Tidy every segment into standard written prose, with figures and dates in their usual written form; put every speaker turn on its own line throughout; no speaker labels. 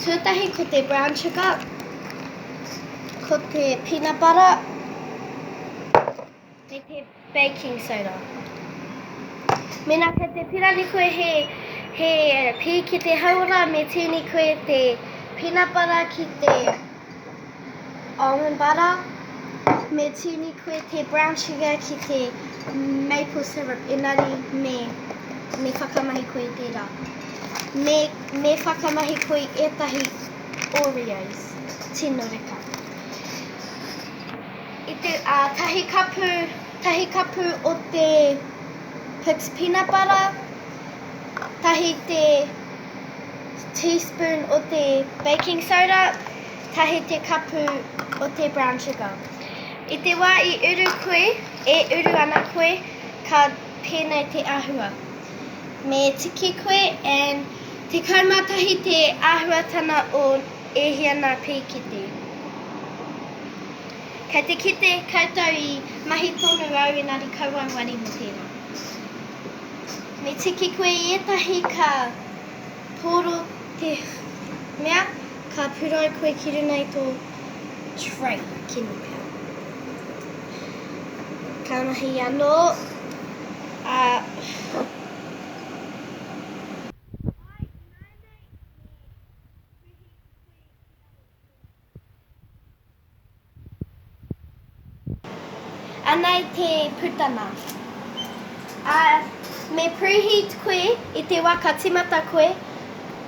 Tuatahi ko te brown sugar, ko te peanut butter, me te baking soda. Mēnā kei te pirani koe he, he pī ki te hauora, me tīni koe te peanut butter ki te almond butter, me tīni koe te brown sugar ki te maple syrup, engari me, me whakamahi koe i tērā. Me, me whakamahi koe i ētahi Oreos. Tino reka. I te, ā, tahi kapu, tahi kapu o te Pix peanut butter, tahi te teaspoon o te baking soda, tahi te kapu o te brown sugar. I te wā i uru koe, e uru ana koe, ka pēnei te āhua. Me tiki koe and 11 te āhuatana o e hia nā pīkete. Kei te kite koutou i mahi tonu au engari kaua wari mo tērā. Me tiki koe i ētahi ka pōro te mea, ka purau koe ki runga i tō tray kino pea. Ka mahi anō, ā. Ai, ināianei me puhi koe ki raro i tō Anei te putana. Ā, me preheat koe i te wā ka tīmata koe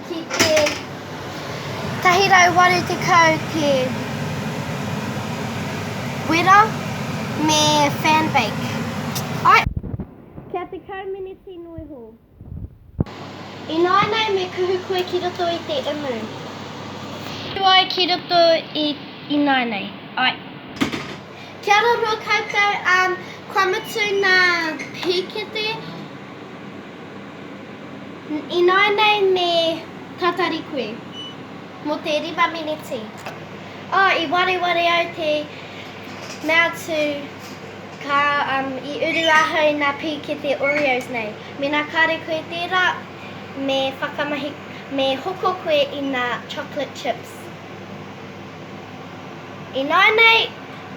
ki te 180 te wera me fan bake. Ai! Kia 10 meneti noa iho. Ināianei me kuhu koe ki roto i te umu. Kuhu ai ki roto i ināianei. Ai. Kia ora roa koutou, um, kua mutu nā pīkete. Ināianei me tatari koe mō te rima meneti. Oh, i wareware au te mea atu ka, um, i uru ahau i nā pīkete Oreos nei. Mēnā kāre koe tērā, me whakamahi, me hoko koe i nā chocolate chips. Ināianei.